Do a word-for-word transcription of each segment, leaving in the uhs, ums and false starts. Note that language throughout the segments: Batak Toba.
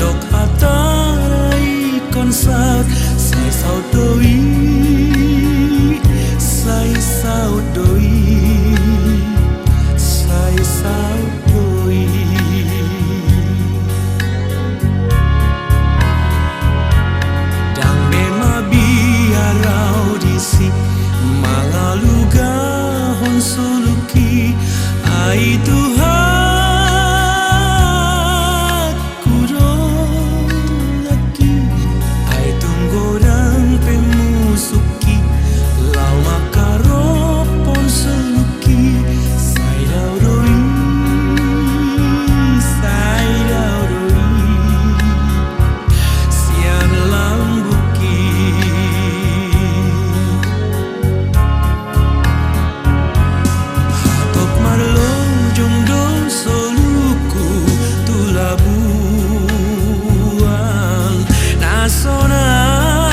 Dok hatana ingkon saut, sai saut do i, sai saut do i, sai saut do i. Ndang be mabiar au disi, mangalugahon soluki, ai Tuhan. Kudolaki, ai tung godang pe musukki, laho mangkarophon soluki, sai dao do i, sai dao do i, sian lambungki. Hatop marlojong do soluku tu labuan na sonang,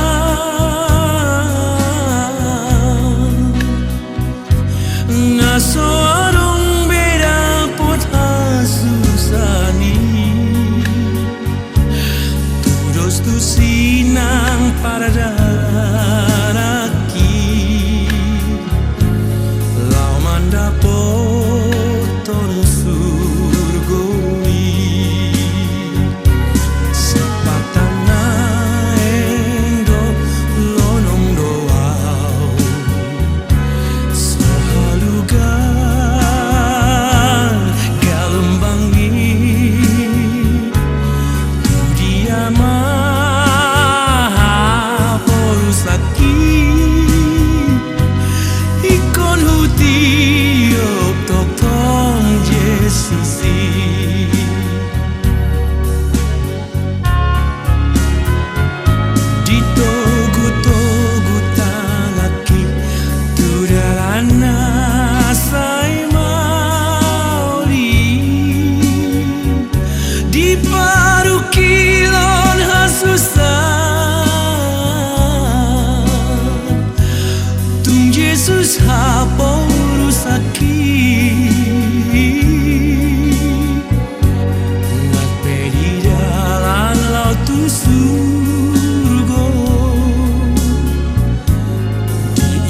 na so adong be dapot hasusaan i. Tudos tusi nang pardanak i, laho mandapothon surgo i. Sipata naeng do lonong do au, so haluga galombang i. Tu dia ma haporusakki, ingkon hutiop tongtong Jesus i. Ditogutogu tanganki tu dalan na sai maol i, diparungkilhon hasusaan, tung Jesus haporusakki. Nang pe di dalan laho tu surgo,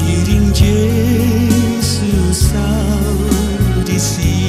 diiring Jesus au disi.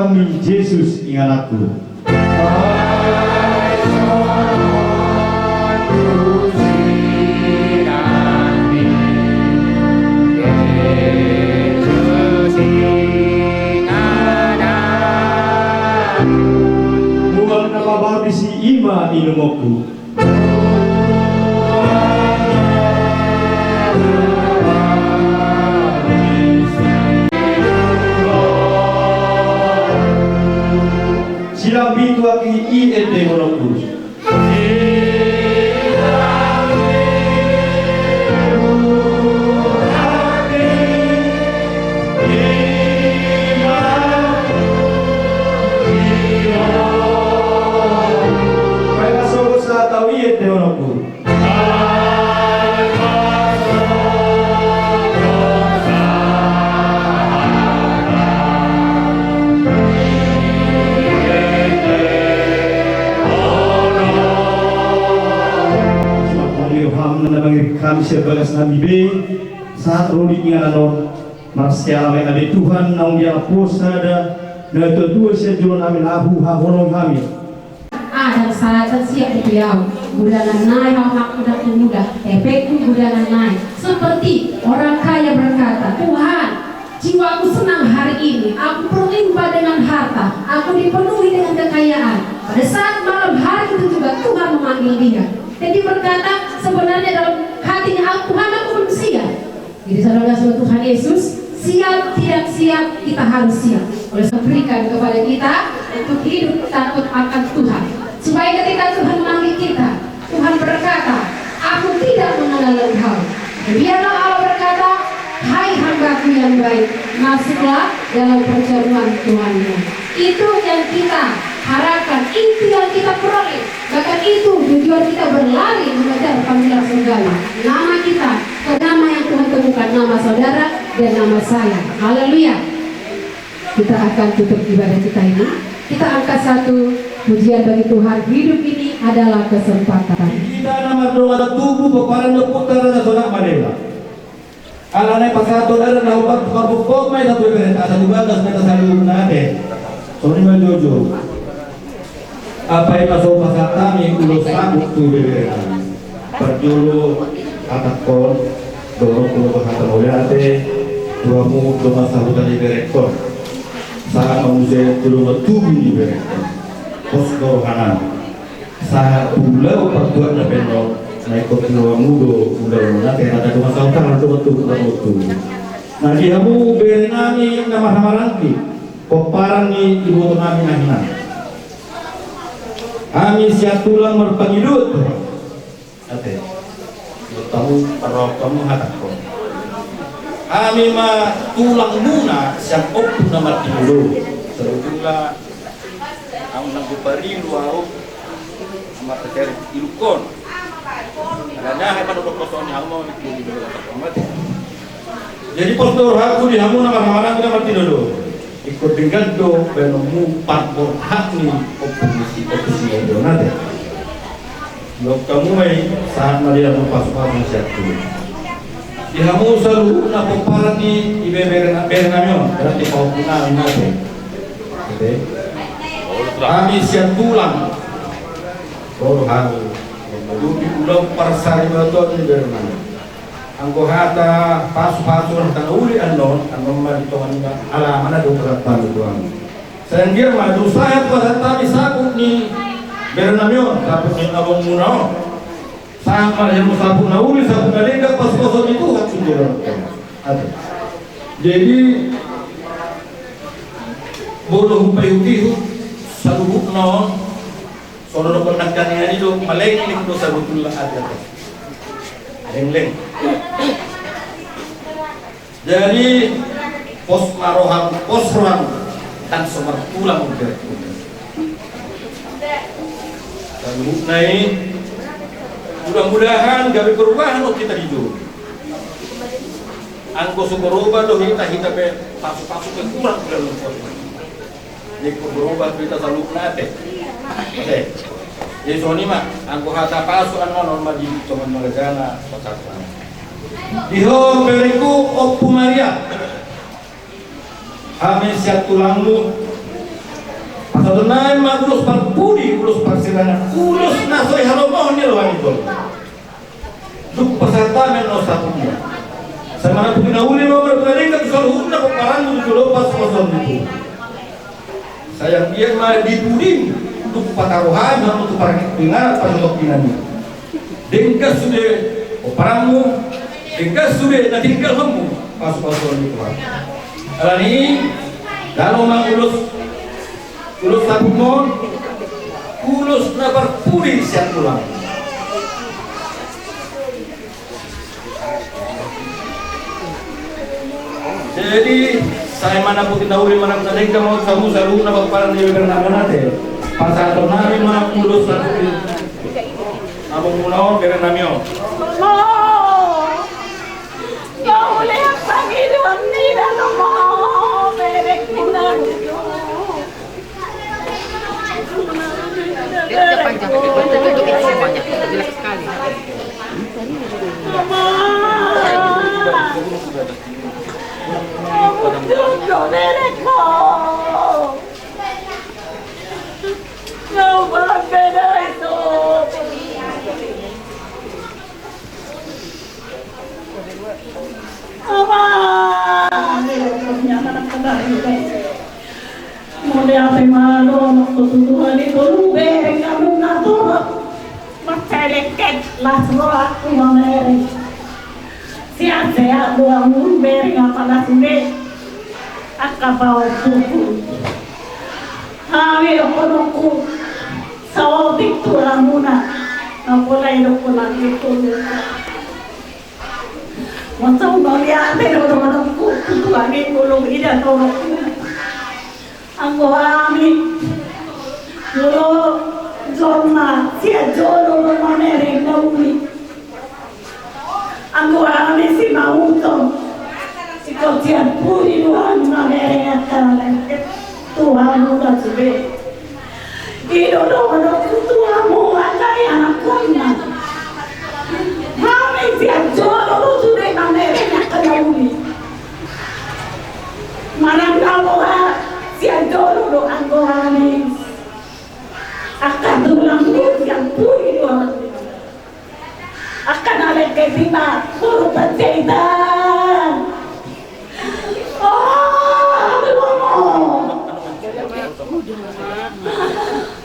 Amin, Jesus ingananku. Mual na mabau disi, i ma inumonku. Silambi tu anggi i endehononku. Baen ma sogot sahat tu i endehononku. Suang hami roham na mangiring hami sian bagas nami be, sahat ro di inganan on. Marsiala ma i ale Tuhan, naung dialap Ho sada na tuatua sian jolo nami, na huhaholongi hami. Adong sahat siap di au, gudangan nai au hakku ndang huda, epekku gudangan nai. Seperti orang kaya berkata, "Tuhan, jiwaku senang hari ini, aku berlimpah dengan harta, aku dipenuhi dengan kekayaan." Pada saat malam hari itu juga Tuhan memanggil dia. Dan dia berkata, sebenarnya dalam hatinya, "Tuhan, aku belum siap." Jadi, saudara, sama Tuhan Yesus, siap tidak siap, kita harus siap. Oleh sebab berikan kepada kita untuk hidup takut akan Tuhan. Supaya ketika Tuhan memanggil kita, Tuhan berkata, "Aku tidak mengenal engkau." Dan biarlah Allah berkata, "Hai hambaku yang baik, masuklah dalam perjamuan Tuhanmu." Itu yang kita harapkan, itu yang kita peroleh. Bahkan itu tujuan kita berlari mengejar panggilan surgawi. Nama kita, nama yang Tuhan temukan, nama saudara dan nama saya. Haleluya. Kita akan tutup ibadah kita ini. Kita angkat satu pujian bagi Tuhan. Hidup ini adalah kesempatan. Di hita na mardongan tubu, pomparan ni ompunta Raja Sonak Madela. Alana i pasahathon adat na hombar tu parboruon ma hita tu ibebere, asa tu bagas ma hita saluhutna, ate. Songon i ma jolo. Ampai ma so pasahat hami ulos saput tu ibebere nami. Parjolo hatangkon, dohot ulos hata mauliate tu hamu dongan sahuta ni iberekon. Sahat ma muse tu dongan tubu ni iberekon. Pos do rohanami. Sahat tu ulaon partuatna pe on, na ingkon tu hamu do ulaon on, ate, na dongan sahuta, dongan tubu, dongan tubu. Na di hamu bere nami na marhahamaranggi, pomparan ni iboto nami na hinan. Hami sian tulang marpangidoan, Tuhan. Ate. Dohot hamu, parrohahon hamu hatangkon. Hami ma tulangmuna sian Ompu na Martinodohon. Sabotulna, ahu nanggo parilu ahu, ama, peter ilukon. Alana hami ma dohot kosong ni hamu ma. Jadi pos do rohangku di hamu na marhahamaranggi na martinodohon. Ingkon denggan do baenonmu parborhat ni Ompu ni si, Ompu Sinaga on, ate. Dohot hamu ma i, sahat ma di hamu pasupasu sian Tuhan. Di hamu saluhutna pomparan ni ibebere na, bere nami on, berarti pahompu nami, ate. Ate. Hami sian tulang. Ro do hami. Di ulaon parsarimaton ni bere nami. Anggo hata pasupasu, hata na uli annon, annon ma di tonga ni ala ma na dohot hami tu hamu. Sai anggiat ma dung sahat pasahat hami saput ni bere nami on, saput ni abangmuna on. Sahat ma di hamu saput na uli, saput na denggan, pasupasu ni Tuhan tu joloan on. Ate. Jadi, molo hupaihutihut saluhutna on, songon na dohonon nangkaningan i do, malengleng do sabotulna, ate, ate. Lengleng. Jadi, pos ma roham, pos roham, ndang so martulang, ujar. Saluhutna i, mudah-mudahan gabe perubahan, oh, hita di jolo. Anggo so berubah do hita, hita pe pasupasu pe kurang, kurang. Ingkon berubah hita saluhutna, ate. Ate. Jadi songon i ma, anggo hata pasu annon, annon ma di tonga ni joloan on, pasahat. Di ho berengku Ompu Maria. Hami sian tulangmu. Pasahaton nami ma ulos parpudi, ulos parsirangan, ulos na so halomohon ni roha ni jolma. Dung pasahat hami annon saputmon, sai manopot na uli ma marpudingkan tu saluhutna pomparanmu tu jolo pasupasu ni Tuhan. Sai anggiat ma di pudim dung pataru hami hamu tu parginggalan pasotok di nami. Denggan sude pomparanmu, denggan sude na tininggalhonmu pasupasu ni Tuhan. Alani i, jalo ma ulos, ulos saputmon, ulos na parpudi sian tulang. Jadi, sai manopot na uli ma na denggan ma hamu saluhutna pomparan ni berenang nate. Pasahaton nami ma ulos saputmon. Amangmuna on, berenang nami on. Mama! Mauliate pangidoan ni da, Mama! Berenang nami on. Dia tidak panjang, tapi panjang itu tidak panjang, jelas sekali. Ama! Mauliate ma dohononku tu Tuhan i, tolu bereng hamu na torop. Marseleket las rohangku mamereng. Sehat-sehat do hamu bereng, apala sude angka pahompungku. Hami dohononku saotik tu hamuna. Na pola i dohononku tu hamuna. Mauliate do dohononku tu Tuhan i, molo ida torop. Anggo hami, molo jolma sian jolo do mamereng na uli. Anggo hami simauton, ingkon sian pudi do hami mamereng, angka na lengket tu hamuna sude. I do dohononku tu hamu angka ianakkonna. Hami sian jolo do sude mamereng angka na uli. Manang na boha sian jolo do anggo hami. Angka tulang do sian pudi do hami. Angka na lengket i ma boru Panjaitan. O, lomo.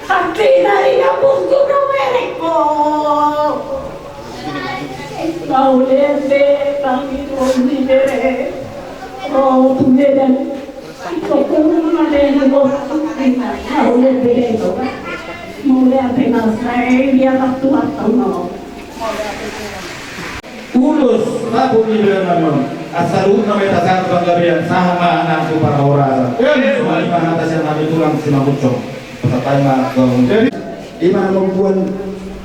Hati na i na punggu do mereng ho. Mauliate pangidoan ni bere. Ro tu Medan. Ulos saput ni bere nami on. Asa luhutna ma i tasahat panggabean, sahat ma nang tu parhorasan. Songon i ma hata sian hami tulang Simangunsong. Pasahat ma tu hamu. Jadi, i ma na mamboan,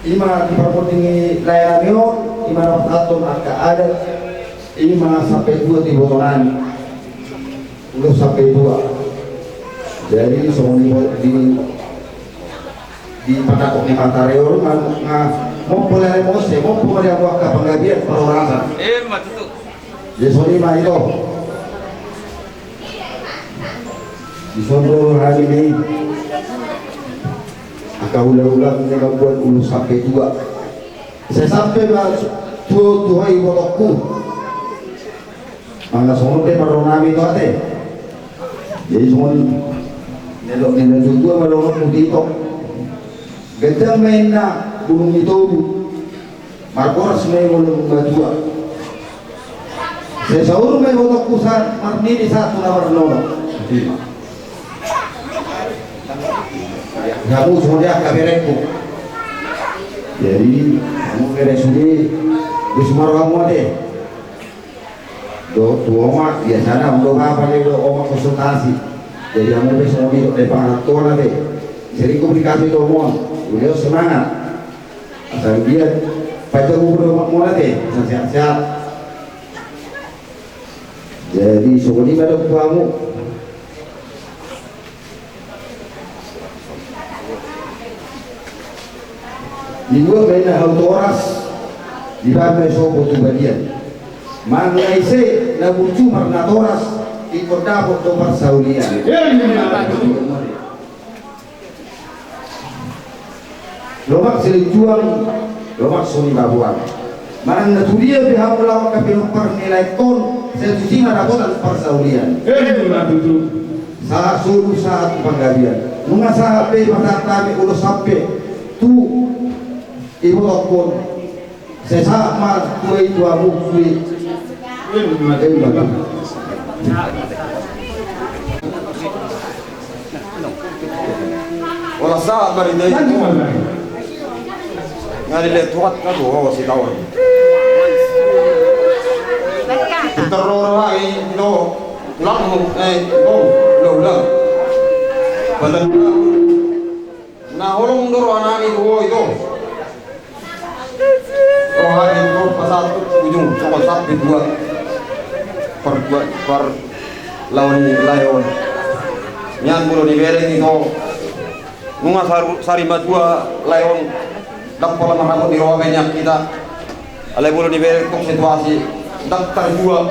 i ma di parponding ni lae nami on, i ma na pasahathon angka adat, i ma sampe tua tu iboto nami. Ulos sampe tua. Jadi songon i di, di pandapot ni Matarior, nga, nga, mompo lele mose, mompo ma di angka panggabean parhorasan. Emma tutu. Jadi songon i ma ito. Dison do hami ni angka ulaon na mamboan ulos sampe tua. Sai sampe ma tu, tu ho ibotongku. Manang songon on pe parro nami tu ate. Jadi songon i, nidok ni natuatua ma dohononku tu itong. Ganjang ma inna bulung ni tobu. Marboras ma i molo dung matua. Sai saur ma ibotongku sahat marnini sahat tu na marnono. Hamu songon i angka berengku. Jadi hamu bere sude, dos ma rohamu ate. Dohot tu oma, biasana on do bapa, do oma konsultasi. Jadi hamu pe songon i, dohot dae pangarantoan ate. Sering komunikasi tu oma on. Ulehon semangat. Asa anggiat pajago do omakmu ate, asa sehat-sehat. Jadi songon i ma dok tu hamu. Dibuat ma inna hau toras, dibaen ma i sopo tu balian. Manang na ise na burju marnatoras, ingkon dapot do parsaulian. Iya, iya, iya. Lomak silinjuang, lomak suni babuang. Manang na tudia pe hamu laho angka pinompar ni laengkon, sai tusi ma dapotan parsaulian. Ima tutu. Sahat solu sahat tu panggabean. Nunga sahat be pasahat hami ulos sampe tu ibotongkon. Sai sahat ma tua i tu hamu sui. Ima tutu. Holan sahat ma di na i. Nga di letuat ka tu ho si tau. Terroro ai do. Lamu eh do. Ulang ulang. Badan. Na holong do roha nami tu ho i do. Roha nami tu ho pasahat tu ujung songon sampe dua. Par dua par lawan ni lae on. Nian molo ni bereng i do. Nunga sari matua lae on. Ndang pola marhabot ni roha be nian hita. Alai molo ni bereng tong situasi ndang tarjua.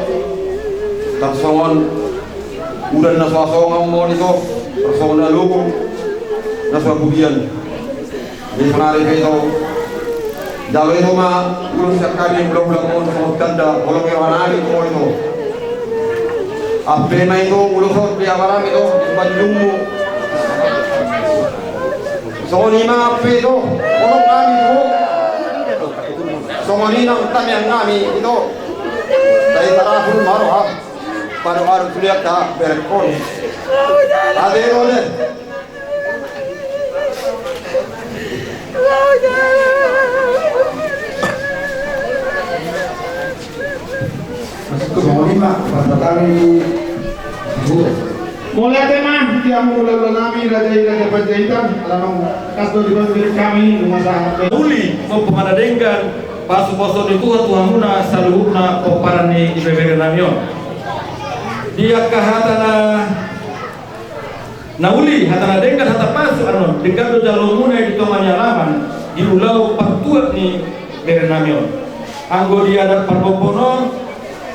Tarsongon udan na so asonga on molo i do. Tarsongon na logo na so abudian. Di sonari pe i do. Jalo i do ma ulos sian hami mula-mula on songon tanda holong ni roha nami tu ho i do. Ampe ma i do ulos on di abarami do di panjungmu. Songon i ma ampe i do holong nami tu ho. Songon i nang tangiang nami i do. Sai tarahul ma roham. Pado aru suliak ta berkon. Ate do de. Mauliate ma di hamu hulahula nami, raja i, raja Panjaitan, ala nunga tangkas do dibahen hami, nunga sahat. Uli, pompa ma na denggan, pasupasu ni Tuhan tu hamuna saluhutna pomparan ni ibebere nami on. Di angka hata na Na uli, hata na denggan, hata pasu annon, denggan do jalomuna i di tonga ni alaman, di ulaon partuat ni bere nami on. Anggo di adat parbombon on,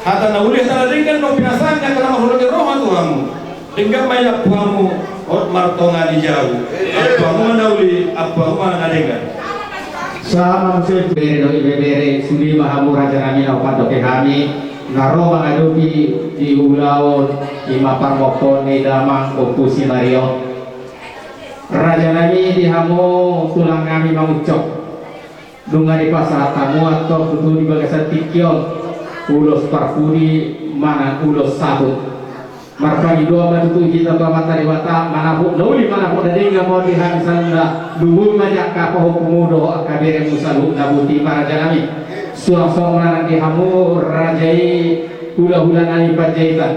hata na uli, hata na denggan do pinasahat ni angka na marholong ni roha tu hamu. Denggan ma i ampu hamu, hot martonga ni jabu. Ampu hamu ma na uli, ampu hamu ma na denggan. Sahat ma muse tu bere dohot ibebere, sude ma hamu raja nami na hupandoke hami. Na ro mangadopi di ulaon i ma parmompoon ni damang Ompu Simaria on. Raja nami, di hamu tulang nami Manguncok. Nunga dipasahat hamu antong tutu di bagasan tingki on ulos parpudi manang ulos saput. Marpangidoan ma tutu hita tu Amanta Debata, manapot na uli manapot na denggan ma on di hami saluhutna, lumobi ma di angka pahompumu dohot angka beremu saluhutna. Boti ma raja nami. Suang songon i nang di hamu raja i, hulahula nami Panjaitan.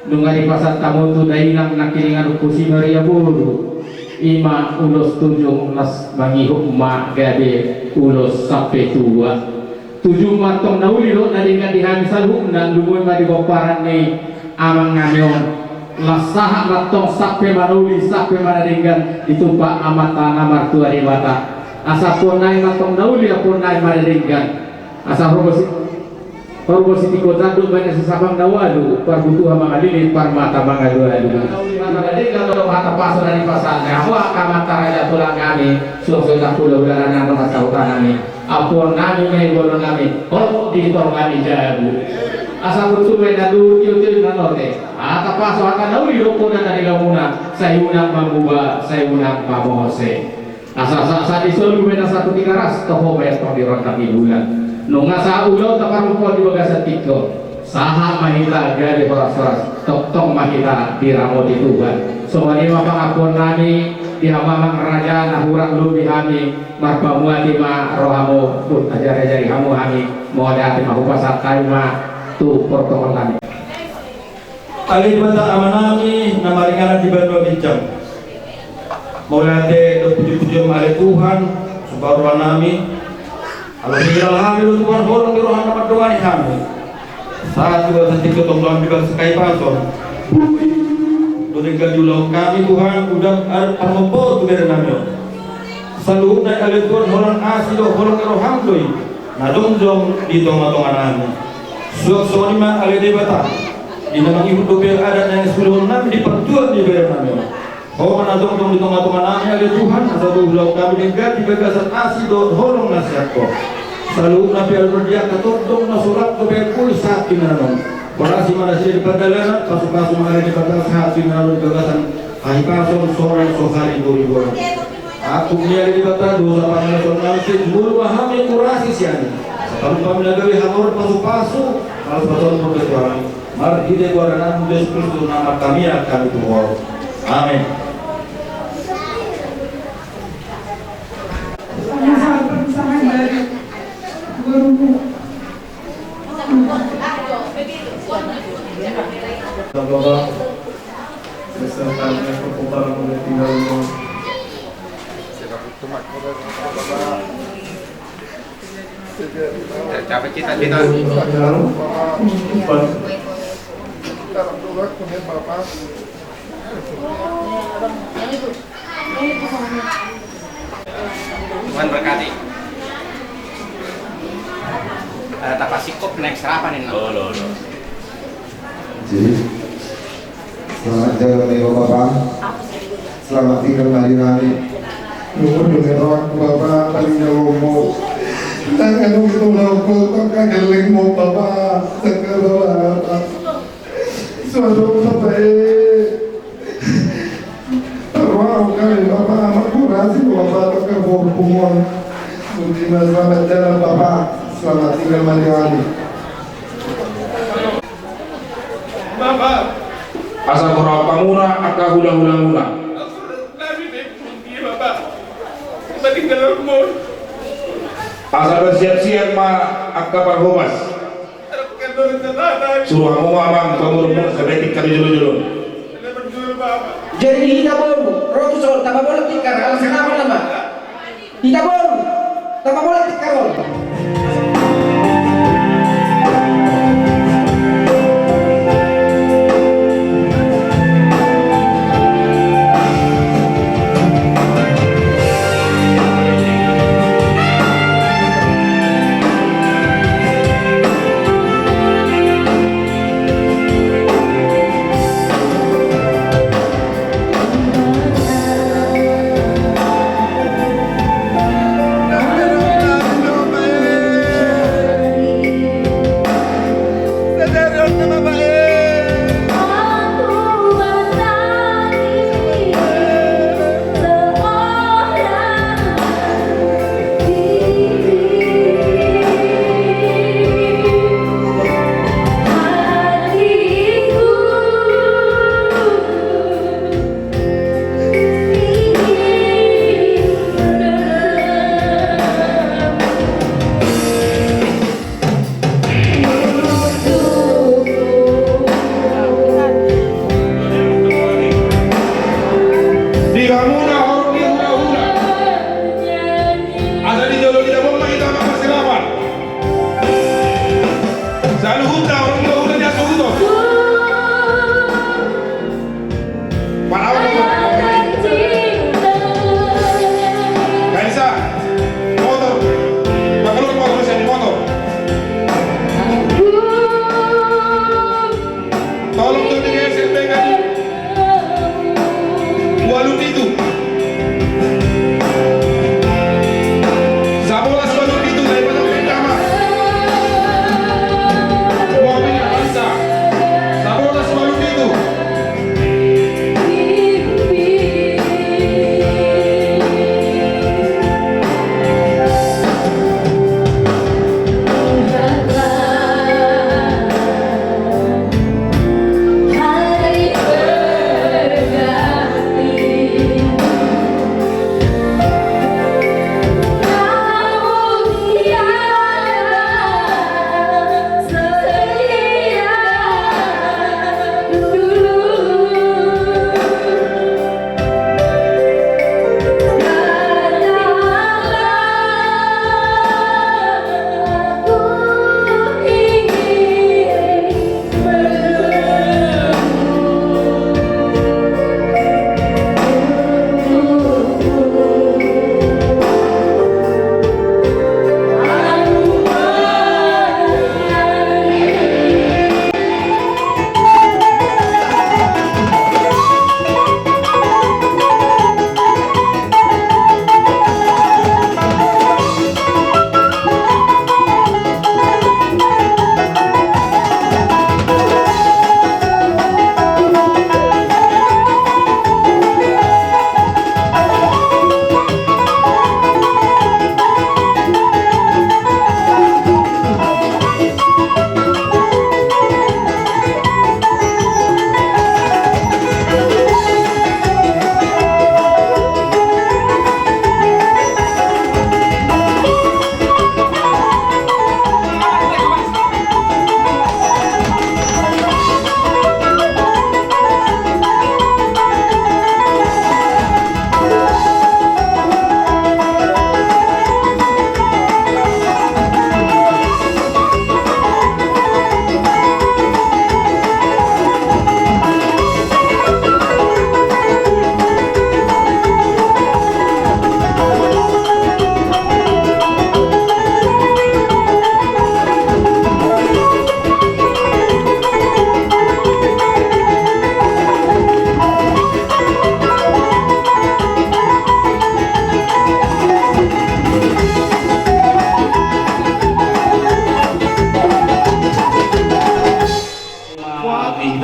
Nunga dipasahat hamu tu dainang nangkiningan Ompu Simaria boru, i ma ulos tujung, las mangihut ma gabe ulos sampe tua. Tujung ma antong na uli dohot na denggan di hami saluhutna, lumobi ma di pomparan ni amang nami on. Las sahat ma antong sampe ma na uli, sampe ma na denggan ditumpak Amanta na martua Debata. Asa ampuon nami ma antong na uli, ampuon nami ma na denggan. Asa horbo si, horbo sitiko tanduk, bahen sasabang na ualu, parbutuha mangalilit, parmata mangalualu. Na uli, hata na denggan dohot hata pasu na dipasahat ni hamu angka amanta raja tulang nami, suang songon i nang hulahula nami, na sahuta nami. Ampuon nami ma i, bolon nami, hot di tonga ni jabu. Asa butuh ma i na luhut, tio-tio na lote. Hata pasu, hata na uli do poda na nilaomuna, sai unang mamuba, sai unang mamose. Asa sahat-sahat ni solu ma i na sahat tu Tigaras, toho ma i antong di rondang ni bulan. Nunga sahat ulaonta parmompoon di bagasan tingki on. Sahat ma hita gabe horas-horas, tongtong ma hita diramoti Tuhan. Songon i ma pangampuon nami di hamu amang raja na hurang lobi hami, marpamuati ma rohamu, pun ajari-ajari hamu hami, mauliate ma, hupasahat hami ma tu protokol nami. Ale Debata Ama nami na maringanan di banua ginjang. Mauliate dohot puji-pujian ma ale Tuhan, suparoha nami. Ala hurang hami do Tuhan holong ni roham na mandongani hami. Sahat tu bagasan tingki on, tong do hami di bagasan hahipason. Boi do denggan diulahon hami Tuhan, udah adat parmompoon tu bere nami on. Saluhutna i ale Tuhan holan asi dohot holong ni roham do i na jongjong di tonga-tonga nami. Suang songon i ma ale Debata, di na mangihut dope adat na niulahon nami di partuat ni bere nami on. Ho ma na jongjong di tongatonganami, ale Tuhan, asa boi huulahon hami denggan di bagasan asi dohot holong na sian Ho. Saluhutna pe ale Tuhan, di angka tondong na so rap dope muli sahat tu inganan on. Horas i ma nasida di pardalanan, pasupasu ma ale Debata sahat tu inganan on di bagasan hahipason songon saonari dua ribu dua puluh. Ampun ma ale Debata dosa pangalaosion nami sian jumolo ma hami mangurasi sian i. Saluhutna ma na gabe hamoraon, pasupasu ma pasupasu dope tu hami. Marhite goar ni Anakmu Jesus Kristus na martangiang hami tu Ho. Amin. Bapak, beserta dengan perputaran oleh tinggal rumah. Capai cita-cita. Tuhan berkati. Eh, tapasingkop next serapan ini. Oh, lo, lo. Jadi, selamat jalan ya Bapak. Selamat tinggal ma di hami. Nunga dung rohangku Bapak, paling jauh mo. Tangan untuk lauk, kok kageleng mo Bapak. Sekarang Bapak. Suatu Bapak eh. Terlalu kali Bapak, mangurasi Bapak, ke bor punguan. Selamat jalan Bapak. Selamat tinggal ma di hami. Asa borhat hamuna angka hulahulamuna. Asa bersiap-siap ma angka parhobas. Suru hamu ma amang pangurusmu, sabaen tingki na jolo-jolo. Jadi hita boru, ro tu son, tapabolak tikar, ala selamat nama. Hita boru, tapabolak tikar on.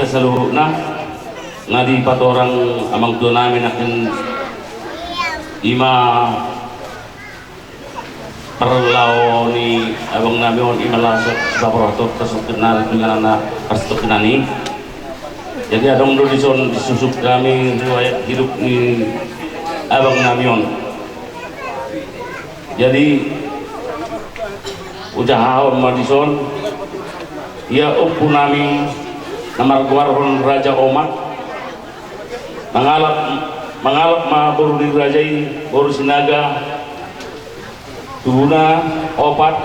saluhutna na dipatorang amang tua nami nangkin, ima parlao ni abang nami on, ima laho siparohaton parsatongkinan na parsatongkinan i. Jadi adong do dison disusuk nami riwayat hidup ni abang nami on. Jadi hujahahon ma dison, ia ompu nami na margoarhon Raja Omat, mangalap, mangalap ma boru ni raja i, boru Sinaga, tubuna opat,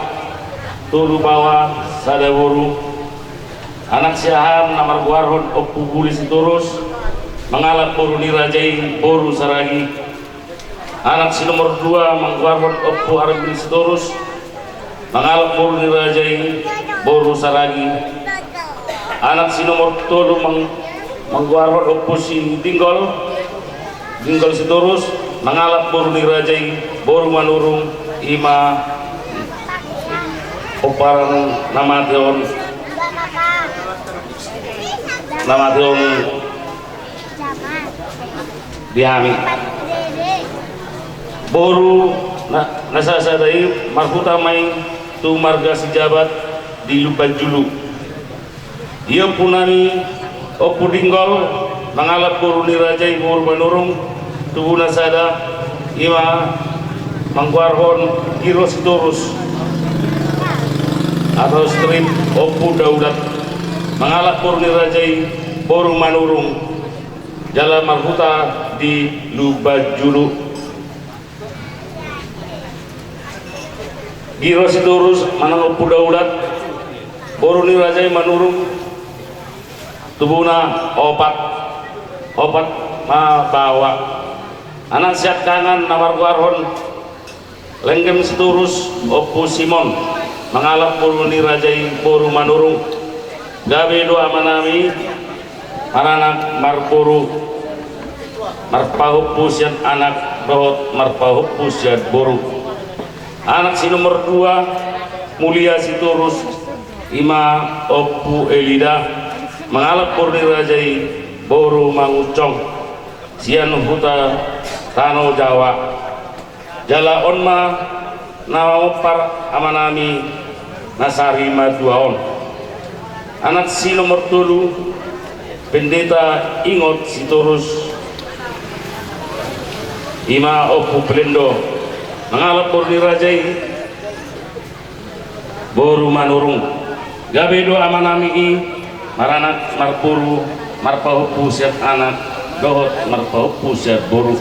tolu baoa, sada boru. Anak siahaan na margoarhon Ompu Buli Sitorus, mangalap boru ni raja i, boru Saragi. Anak si nomor dua margoarhon Ompu Arbil Sitorus, mangalap boru ni raja i, boru Saragi. Anak si nomor tolu mang-, margoarhon Ompu Sidinggol, Dinggol Sitorus, mangalap boru ni raja i, boru Manurung, ima pomparan na mate on, na mate on di hami. Boru na, na sasada i marhuta ma i tu marga Sijabat di Lumban Julu. Ia ompu nami Ompu Dinggol mangalap boru ni raja i, boru Manurung, tubuna sada, ima margoarhon Giro Sitorus atau strip Ompu Daulat, mangalap boru ni raja i, boru Manurung, jala marhuta di Lumban Julu. Giro Sitorus manang Ompu Daulat, boru ni raja i Manurung, tubuna opat, opat ma baoa. Anak siangkangan na margoarhon Lenggem Sitorus, Ompu Simon, mangalap boru ni raja i, boru Manurung. Gabe do ama nami maranak marboru, marpahompu sian anak dohot marpahompu sian boru. Anak si nomor dua, Mulia Sitorus, ima Ompu Elida, mangalap boru ni raja i, boru Manguncong, sian huta Tano Jawa. Jala on ma na mamompar ama nami na sari matua on. Anak si nomor tolu, Pendeta Ingot Sitorus, ima Ompu Pelendo, mangalap boru ni raja i, boru Manurung. Gabe do ama nami i maranak marboru, marpahompu sian anak dohot marpahompu sian boru.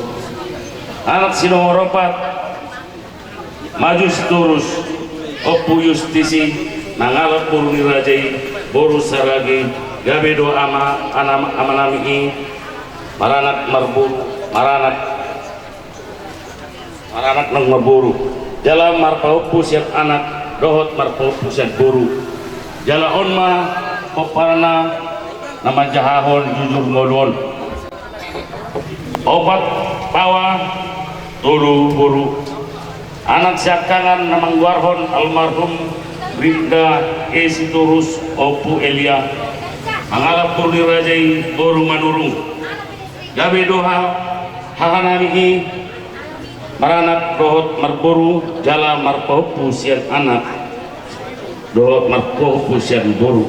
Anak si nomor opat, Maju Sitorus, Ompu Justisi, mangalap boru ni raja i, boru Saragi. Gabe do ama, anam-, ama nami i maranak marboru, maranak maranak nang marboru, jala marpahompu sian anak dohot marpahompu sian boru. Jala on ma pomparanna na manjahahon jujur ngolu on. Opat baoa, tolu boru. Anak siangkangan na manggoarhon almarhum Rinda E Sitorus, Ompu Elia, mangalap boru ni raja i, boru Manurung. Gabe do ha-, hahanami i maranak dohot marboru, jala marpahompu sian anak dohot marpahompu sian boru.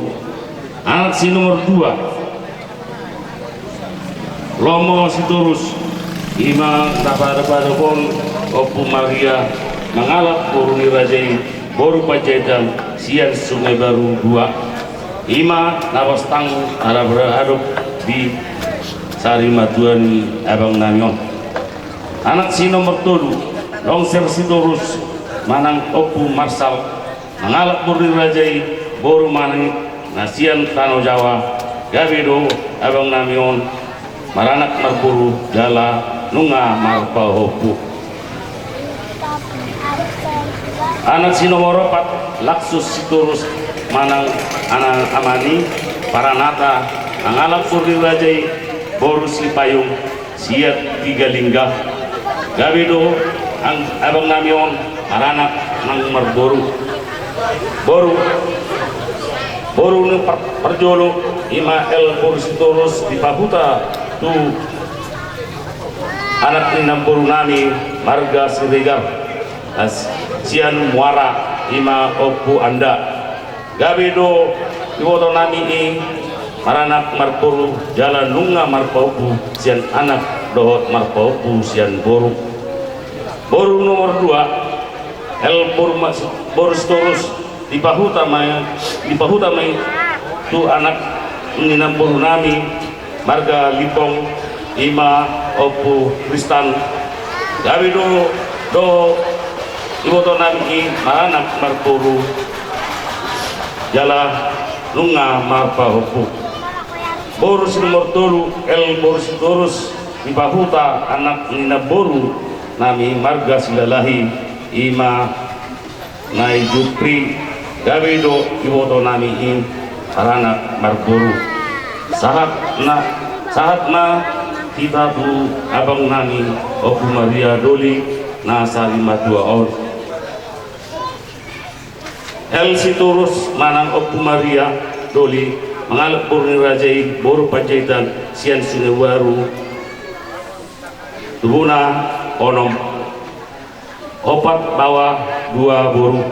Anak si nomor dua, Lomo Sitorus, ima na padopadop on Ompu Maria, mangalap boru ni raja i, boru Panjaitan, sian Sungai Baru dua. Ima na bostang na padopadop di sari matua ni abang nami on. Anak si nomor tolu, Longser Sitorus manang Ompu Marsal, mangalap boru ni raja i, boru Manit, na sian Tano Jawa. Gabe do abang nami on maranak marboru jala nunga marpahompu. Anak si nomor opat, Laksus Sitorus manang anak amani Paranata, mangalap boru ni raja i, boru Sipayung, sian Tiga Lingga. Gabe do ang-, abang nami on maranak nang marboru. Boru. Boru ni par-, parjolo, i ma L boru Sitorus, dipahuta tu anak ni namboru nami marga Siregar, as-, sian Muara, i ma Ompu Anda. Gabe do iboto nami i maranak marboru jala nunga marpaompu sian anak dohot marpaompu sian boru. Boru nomor dua, L boru ma-, boru Sitorus, dipahuta ma, dipahuta ma i tu anak ni namboru nami marga Limbong, i ma Ompu Kristan. Gabe do, do iboto nami i maranak marboru jala nunga marpaompu. Boru si nomor tolu, L boru Sitorus, dipahuta anak ni namboru nami marga Silalahi, i ma Nai Jupri. Gabe do iboto nami i maranak marboru. Sahat na, sahat ma hita tu abang nami Ompu Maria Doli na sarimatua on. L Sitorus manang Ompu Maria Doli mangalap boru ni raja i, boru Panjaitan, sian Sinuaru, tubuna onom. Opat baoa, dua boru.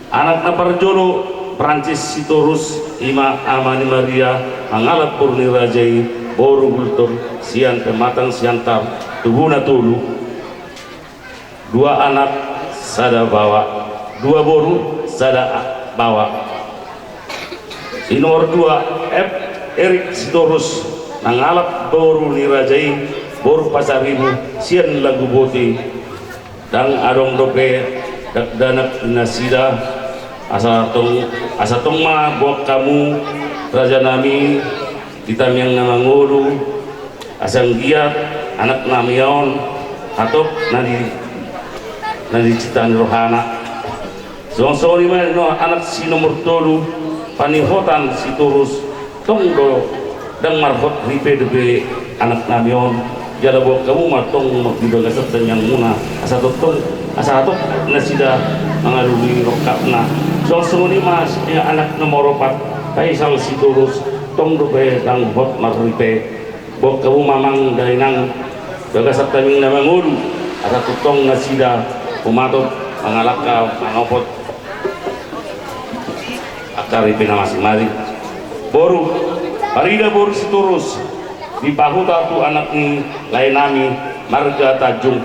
Anak na parjolo, Prancis Sitorus, i ma ama ni Maria, mangalap boru ni raja i, boru Gultom, sian Pematang Siantar, tubuna tolu. Dua anak, sada baoa. Dua boru, sada a-, baoa. Si nomor dua, F Erik Sitorus, mangalap boru ni raja i, boru Pasaribu, sian Laguboti. Ndang adong dope dakdanak nasida, asa tong, asa tong ma boan hamu raja nami di tangiang na mangolu, asa anggiat anak nami on hatop na di, na dicinta ni rohana. Songon, songon i ma no anak si nomor tolu, Panihotan Sitorus, tong do ndang marhot ripe dope anak nami on, jala boan hamu ma tong di bagasan tangiangmuna, asa tongtong, asa hatop nasida mangalului rongkapna. Songon, songon i ma si anak nomor opat, Kaisal Sitorus, tong dope ndang hot marripe. Boan hamu ma amang dainang, bagasan tangiang na mangolu, asa tongtong nasida humatop mangalangka manopot angka ripe na masing-masing. Boru, Parida boru Sitorus, dipahuta tu anak ni lae nami marga Tanjung,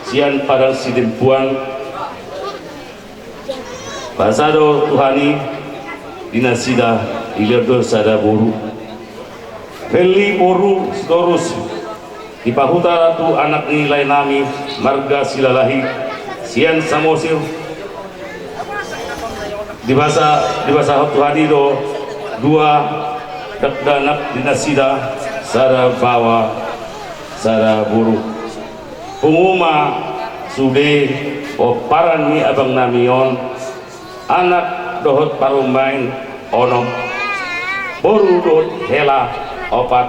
sian Padang Sidempuan. Basa do Tuhan i di nasida, dilehon do sada boru. Feli boru Sitorus, dipahuta tu anak ni lae nami marga Silalahi, sian Samosir. Dibasa, dibasahon Tuhan i do dua dakdanak di nasida, sada baoa, sada boru. Pungu ma sude pomparan ni abang nami on, anak dohot parumaen onom, boru dohot hela opat,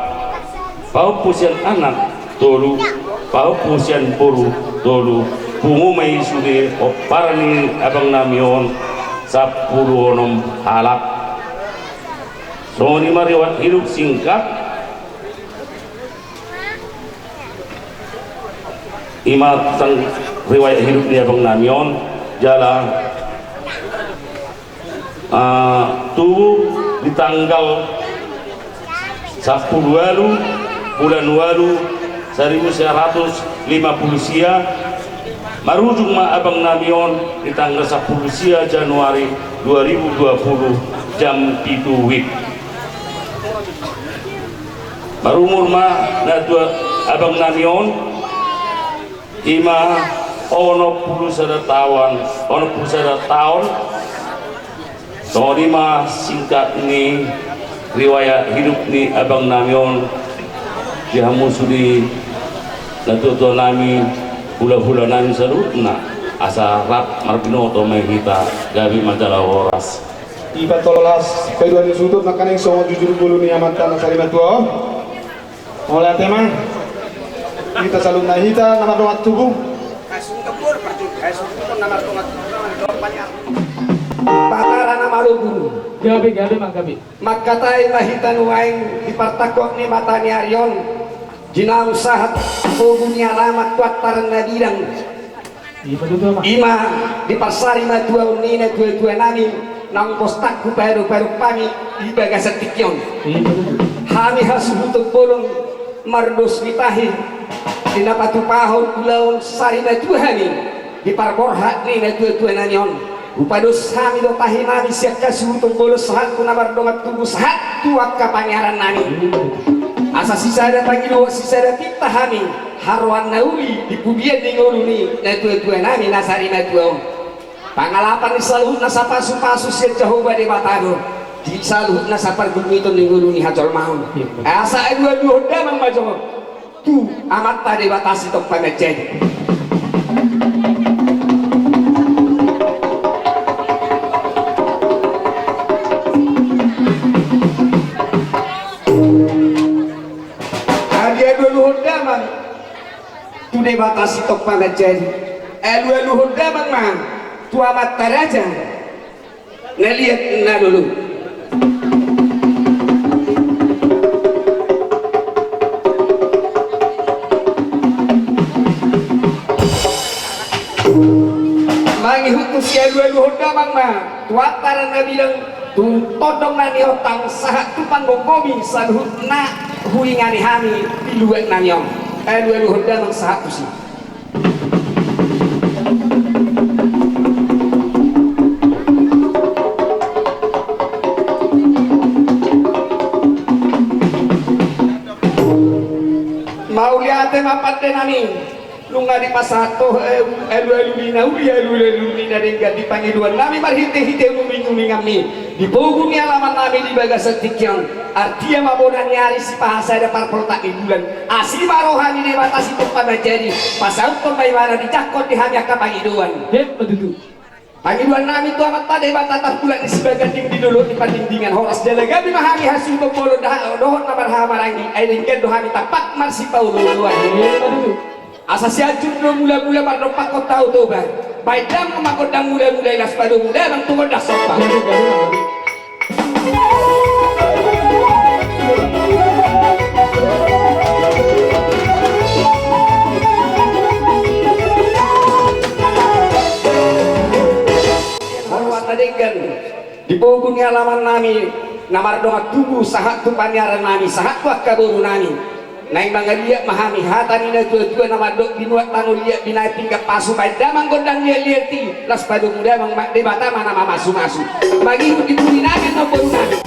pahompu sian anak tolu, pahompu sian boru tolu. Pungu ma i sude pomparan ni abang nami on, sampulu onom halak. Songon i ma riwayat hidup singkat. I ma tentang riwayat hidup ni abang nami on, jala, ah, tubu di tanggal sampulu ualu bulan ualu saribu sia ratus lima pulu sia, marujung ma abang nami on di tanggal sampulu sia Januari dua ribu dua puluh jam pitu wib. Marumur ma na tua abang nami on, i ma onom pulu sada taon, onom pulu sada taon. Songon i ma singkat ni riwayat hidup ni abang nami on. Di hamu sude na tua-tua nami, hula-hula nami saluhutna, asa rap marbinoto ma hita, gabe ma jala horas. Iba tolhas, paidua ni suhut nangkaning songon jujur ngolu ni amanta na sarimatua on. Mauliate amang. Hita saluhutna hita na mardongan tubu. Batara na malo guru. Gabe, gabe, manggabe. Mangkatai ma hita nuaeng di partangkok ni mata ni ari on, di naung sahat pogu ni alaman tu antaran na bidang. Ima di parsari matuaon ni natuatua nami, naung pos tangku paru-paru hami di bagasan tingki on. Hami hasuhuton bolon mardos ni tahi, di na patupahon ulaon sari matua hami di parborhat ni natuatua nami on. Hupados hami do tahi nami sian hasuhuton bolon sahat tu na mardongan tubu sahat tu angka pangearan nami. Asa sisada pangidoan sisada pinta hami, haroan na uli di pudian ni ngolu ni natuatua nami na sari matua on. Pangalapan ni saluhut na sapasupasu sian Jahowa Debata do di saluhut na sapargulmiton ni ngolu ni hajolmaon. Asa alualuhon damang ma jo tu Amanta Debata Sitompa manjadi. Adi alualuhon damang tu Debata Sitompa manjadi. Alualuhon damang ma tu amanta raja na liat na lolo. Mangihut tu sialualuhon damang ma tu antaran na bidang tu tondong na niontang sahat tu panggomgomi saluhut na huingani hami di luat nami on. Alualuhon damang sahat tusi. Mauliate ma pande nami. Nunga dipasahat ho, eh, alualu ni na uli, alualu ni na denggan di pangidoan nami marhitehite uninguninganmi. Di pogu ni alaman nami di bagasan tingki on. Artia ma bona ni ari sipahasada parpoltak ni bulan. Asi ma roha ni Debata Sitompa manjadi. Pasauthon ma ibana dijangkon di hami angka pangidoan. Pangidoan nami tu Amanta Debata Tarpulak ni Sibaganding di dolok ni Pandingdingan horas jala gabe ma hami hasuhuton bolon dohot na marhahamaranggi ai denggan do hami tampak marsipaolooloan. Asa Sianjur do mulamula mardompakkon Tao Toba. Baen damang ma gondang mulamula i laos padomu damang tu gondang somba. Molo na denggan di pogu ni alaman nami na mardongan tubu sahat tu paniaran nami sahat tu angka boru nami. Naeng mangaliat ma hami hata ni natuatua na mandok binuat tano liat binaen pinggan pasu baen damang gondang liatliat i laos padomu damang ma Debata ma na mamasumasu. Mangihut di pudi nami na boru nami.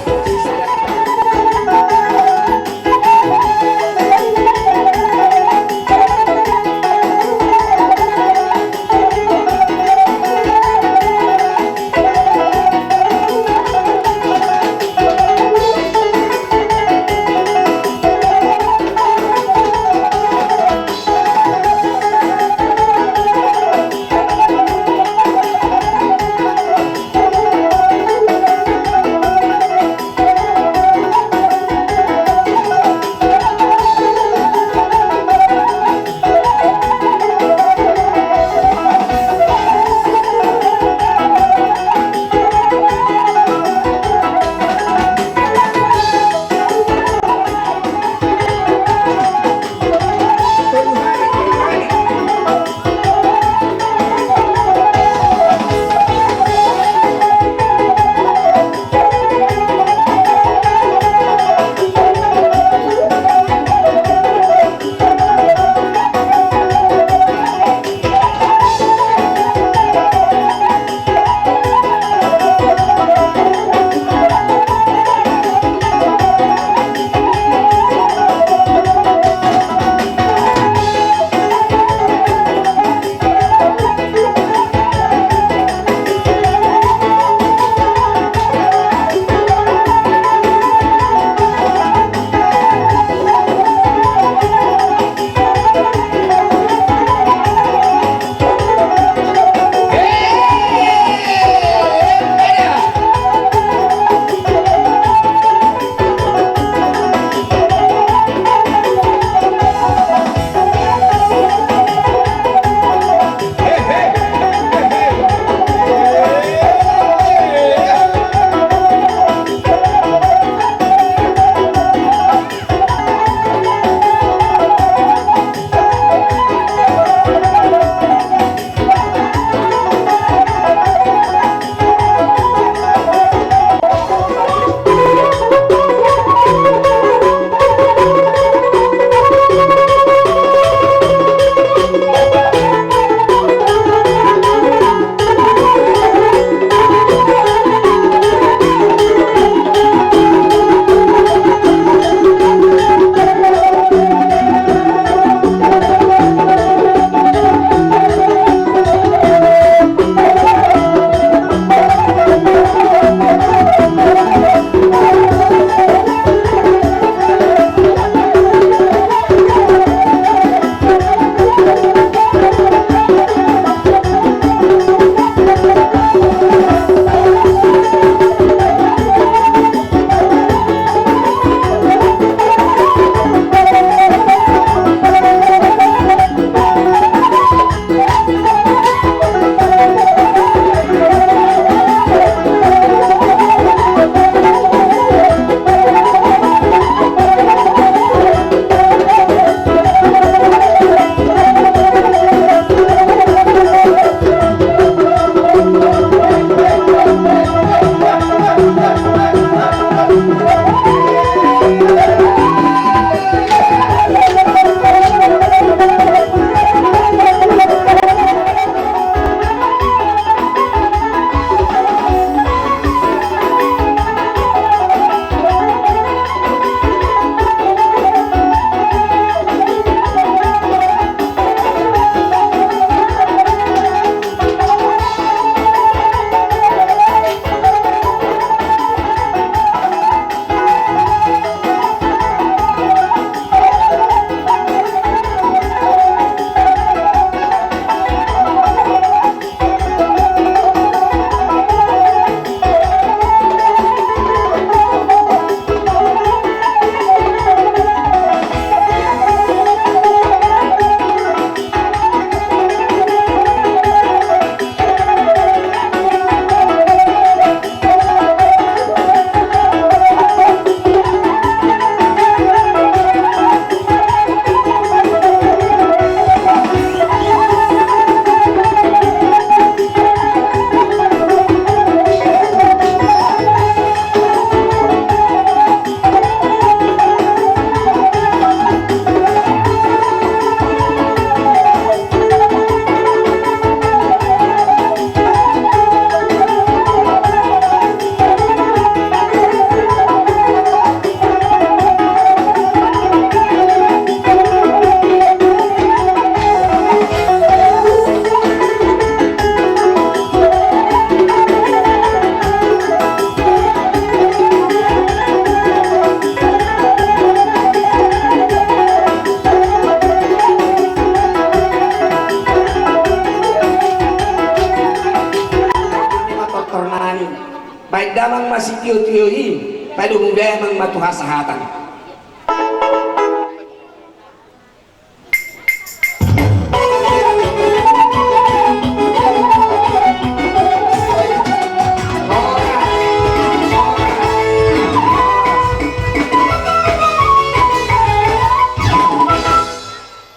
Baen damang ma sitiotio i, padomu damang ma tu hasahatan.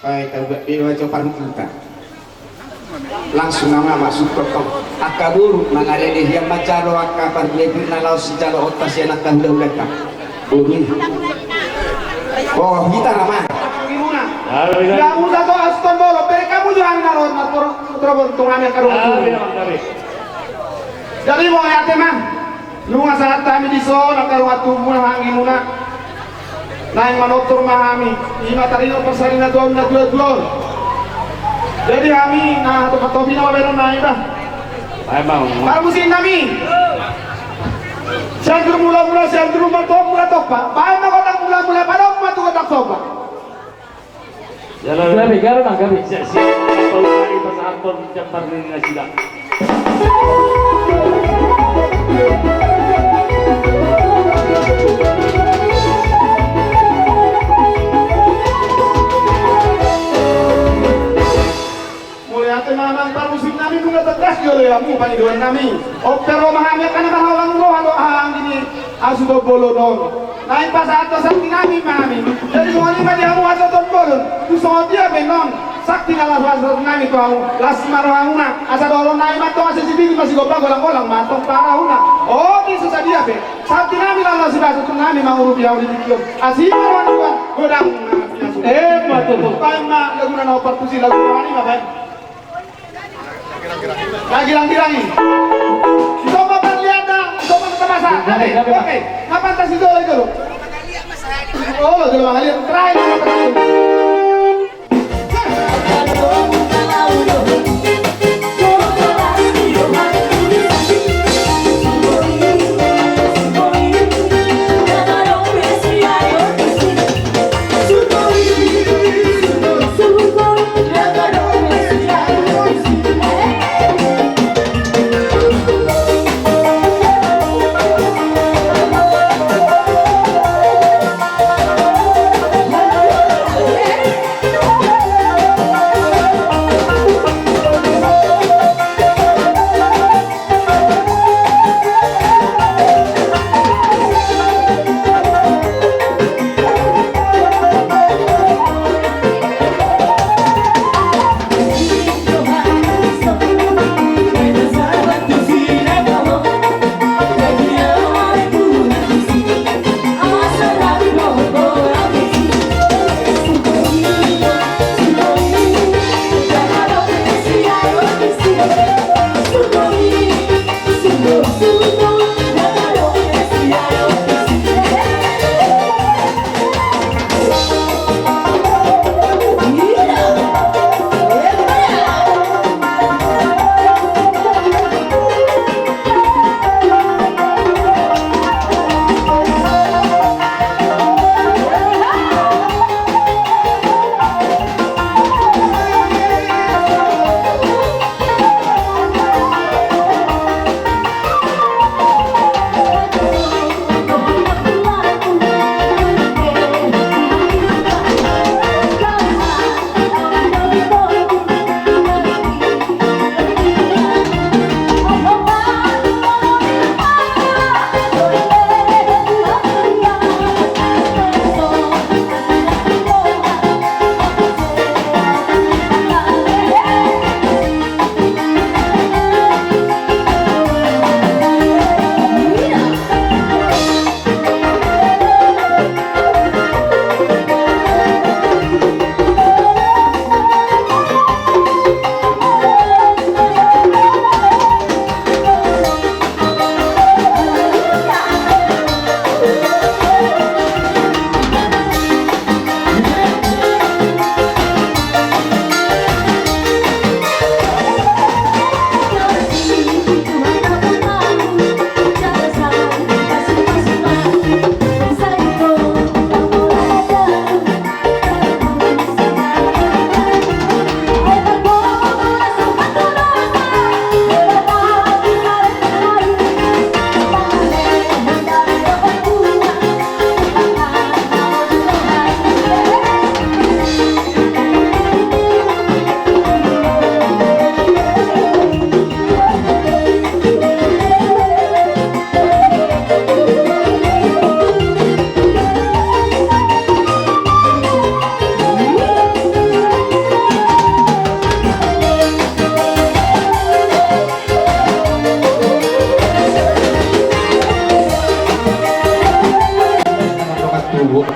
Ai, taubat be ma jo parhuthuta. Langsung nama masuk ke tong. Angka boru, mangada di dia manjalo angka parbebir na laos sijalo otas sian angka hulahulanta. Boru. Oh, hita nama. Halo, halo. Ya, muda to, aston bolo, bere kamu jo hami na ro, na toro, toro, toro, toro, hami angka ro. Halo, halo. Jadi, mauliate ma. Nunga sahat hami dison, angka dongan tubu na haha anggimuna. Naeng manortor ma hami. I ma taringot parsaripeon na tuatua on. Jadi hami, na hatop-hatop i nama baenon nami, bah. Emang. Parmusik nami. Sianjur Mulamula, Sianjur Mulamula Tompa. Baen ma gondang mulamula, padomu ma tu gondang somba. Gabe, gabe, Bang, gabe. Siap, siap. Pasahathon jam parningan nasida. Mauliate ma amang parmusik nami, nunga tegas jolo hamu pangidoan nami. Onpe ro ma hami angka na marhaolang roha dohot haha anggi ni Asuton Bolon on. Naeng pasahathon sakti nami ma hami. Jadi songon i ma di hamu Asuton Bolon. Tu songon dia pe nuaeng sakti na laho pasahaton nami tu hamu. Las ma rohamuna. Asa dohonon nami ma antong asa sititi ma sigompa, golang-golang ma antong parahuna. Otik so sadia pe. Sakti nami laho sipasahaton nami mangurupi hamu di tingki on. Asi ma roha ni Tuhan. Godang ma. Emma tutu. Baen ma laguna na opat tusi, lagu rohani ma baen. Na girang-girang i. Ito ma parlian na, ito ma na tamasa. Oke, oke. Na pantas i jolo, i jolo. Olo, jolo mangaliat. Terakhir.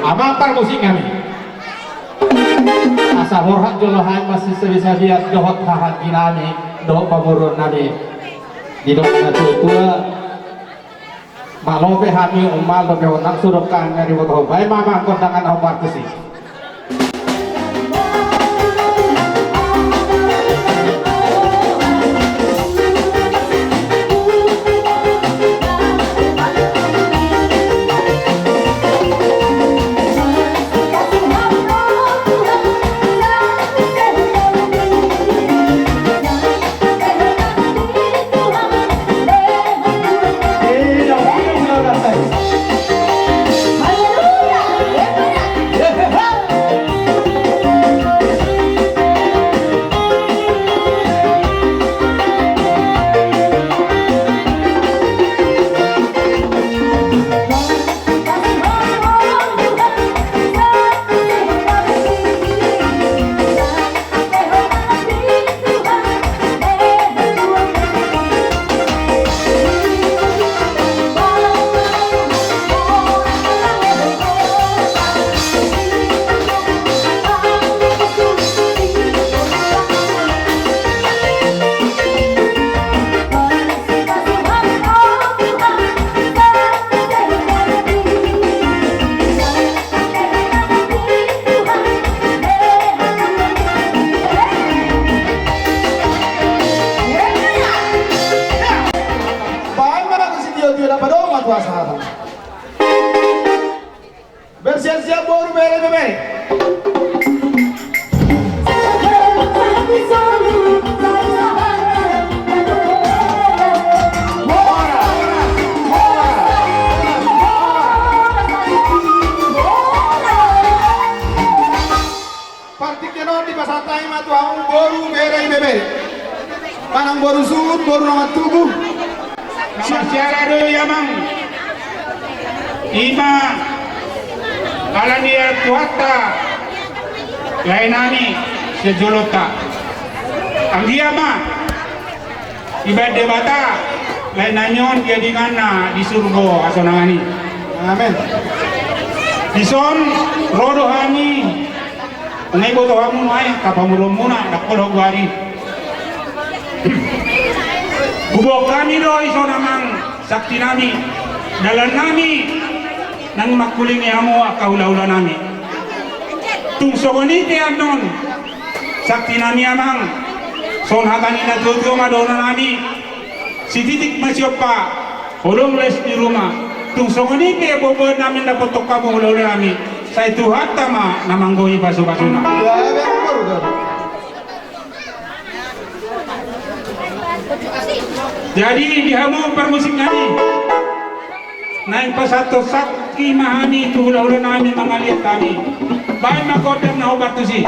Amang parmusik nami. Asa borhat jolo hami masisabisabian dohot hahaanggi nami dohot pamoruon nami. Didok natuatua, malo pe hami ummal dope on nang so dok hami na diboto ho. Baen ma amang gondang na hombar tusi. Baen ma lagu sitio-tio na padong ma tu asa hata. Bersiap-siap boru bere bebere. Partingkian on dipasahat hami ma tu hamu boru bere ibebere. Manang boru suhut, boru na martubu. Siap siara do i amang. Ima ala ni Tuhanta lae nami sejolonta. Anggiat ma dibaen Debata lae nami on diadinganna di surgo hasonangan i. Amen. Dison ro do hami. Nga iboto hamu nuaeng angka pamoruonmuna dang pola huari. Huboan hami do dison amang sakti nami, dalan nami nang mangkulingi hamu angka hulahula nami. Tung songon i pe annon sakti nami amang, songon hata ni natuatua ma dohonon nami. Sititik ma siompa, holong les di ruma. Tung songon i pe boaboan nami dapothon hamu hulahula nami, sai Tuhanta ma na manggohi pasupasuna. Jadi di hamu parmusik nami, naeng pasahathon sakti ma hami tu hulahula nami mangaliat hami. Baen ma gondang na hombar tusi.